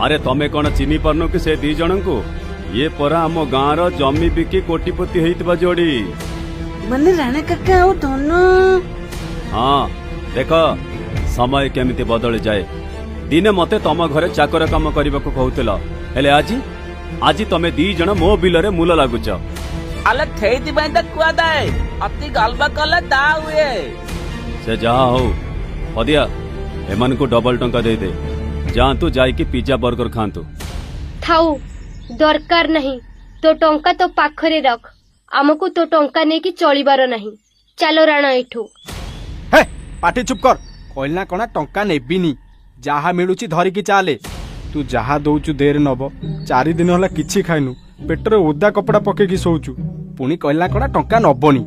ଆରେ ତମେ କଣ ଚିହ୍ନି ପାରୁନ କି ସେ ଦି ଜଣଙ୍କୁ? ଇଏ ପରା ଆମ ଗାଁର ଜମି ବିକି କୋଟିପତି ହେଇଥିବା ଯୋଡି। ମାନେ ରାଣା କାକା ଆଉ ଧନ? ହଁ, ଦେଖ ସମୟ କେମିତି ବଦଳି ଯାଏ। ଦିନେ ମତେ ତମ ଘରେ ଚାକର କାମ କରିବାକୁ କହୁଥିଲ, ହେଲେ ଆଜି ଆଜି ତମେ ଦି ଜଣ ମୋ ବିଲରେ ମୂଲ ଲାଗୁଛ। ଆଲେ ସେଇଥିପାଇଁ ତ କୁହାଯାଏ, ଅତି ଗର୍ବ କଲେ ତା ହୁଏ। ସେ ଯାହା ହଉ, ପଦିଆ, ଏମାନଙ୍କୁ ଡବଲ ଟଙ୍କା ଦେଇଦେ। ଯାଆନ୍ତୁ, ଯାଇକି ପିଜା ବର୍ଗର ଖାଆନ୍ତୁ। ଥାଉ, ଦରକାର ନାହିଁ। ତୋ ଟଙ୍କା ତୋ ପାଖରେ ରଖ। ଆମକୁ ତୋ ଟଙ୍କା ନେଇକି ଚଳିବାର ନାହିଁ। ଚାଲ ରାଣା ଏଠୁ। ହେ, ପାଟି ଚୁପ୍ କର। କହିଲି ନା କଣ ଟଙ୍କା ନେବିନି? ଯାହା ମିଳୁଛି ଧରିକି ଚାଲେ। ତୁ ଯାହା ଦଉଛୁ ଦେରେ ନବ। 4 ଦିନ ହେଲା କିଛି ଖାଇନୁ, ପେଟରେ ଓଦା କପଡ଼ା ପକେଇକି ଶୋଉଛୁ, ପୁଣି କହିଲା କଣ ଟଙ୍କା ନବନି।